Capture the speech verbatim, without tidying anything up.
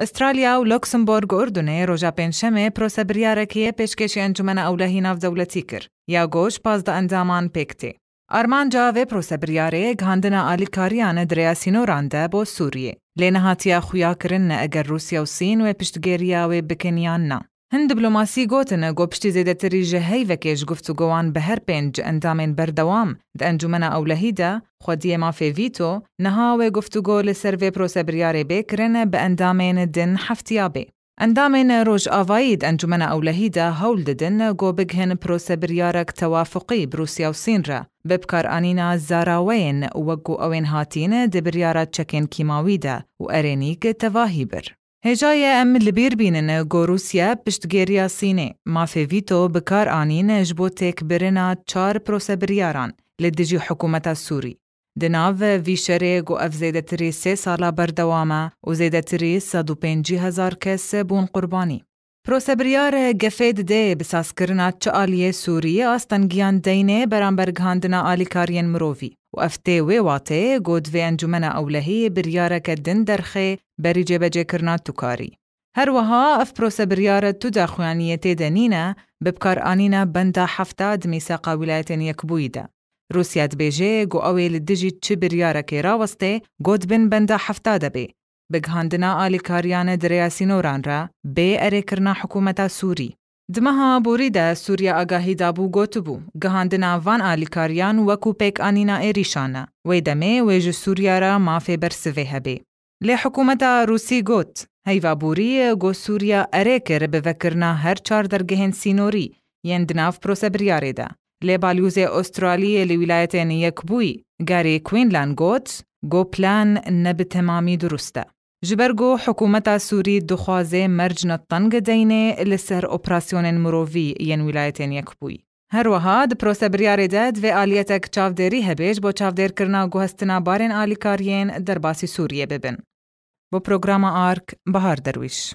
Australya û Luxembourg û Urdunê roja Pêncşemê prosebiryarekê pêşkêşî Encûmena Ewlehî Navdewletî kir, ya ku ji pazdeh endaman pêk tê. Armanca vê prosebiryarê gihandina alîkariyan di rêya sînoran de bo Sûriyê, lê nehatiye xuyakirin eger Rûsya û Sîn wê piştgiriya wê bikin yan na. Hin diplomasî gotin ku piştî zêdetirî ji heyvekê ji guftûgowan bi her pênc endamên berdewam di Encûmena Ewlehî de, xwediyê mafê vîto, niha wê guftûgo li ser vê prosebiryarê bê kirin bi endamên din heftiya bê. Endamên Rojavayî di Encûmena Ewlehî de hewl didin ku bigihin prosebiryarek tewafuqî bi Rûsya û Sîn re, bi bikaranîna zaraweyên wek ku ew ên hatîn di biryara çekên kîmawî de û erênîk tevahî bir. Hêja ye em li bîr bînin ku Rûsya piştgiriya Sînê, mafê vîto bi kar anîn ji bo têkbirina çar prosebiryaran li dijî hikûmeta Sûrî. Di nav vî şerê ku ev zêdetirî sê sala berdewam e û zêdetirî sed û pêncî hezar kes bûn qurbanî. Prosebiryar gefê dide bi sazkirina çi aliyê Sûriyê astengiyan deynê beramber gihandina alîkariyên mirovî û ev tê wê wateyê ku divê Encûmena Ewlehî biryareke din derxê berî cêbecêkirina tukarî. Her wiha ev prosebiryar tu daxuyaniyê tê de nîne, bi bikaranîna benda hefta di mîsaqa Wîlayetên Yekbûyî de. Rûsya dibêje ku ew ê li dijî çi biryarekê rawestê, ku di bin benda hefta de bê, bi gihandina alîkariyan di rêya sînoran re, bê erêkirina hikûmeta Sûrî. Di meha borî de Sûriya agahî dabû, gotibû, gihandina van alîkariyan wekû pêkanîna êrîşan e. Wê demê wê ji Sûriya re mafê bersivê hebê. Lê hikûmeta Rûsî got, heyva borî ku Sûriya erê kir bi vekirina her çar dergehên sînorî yên di nav prosebiryarê de. Lê balyozê Australiyê li Wîlayetên Yekbûyî, Gary Quinlan, got ku plan ne bi temamî durust e. Ji ber ku hikûmeta Sûrî dixwaze mercna teng deynê li ser operasyonên mirovî yên Wîlayetên Yekbûyî. Her wiha di prosebiryarê de divê aliyetek çavdêrî hebe ji bo çavdêrkirina guhestina barên alîkariyên derbasî Sûriyê bibin. Bo programa ARK, Bahar Derwîş.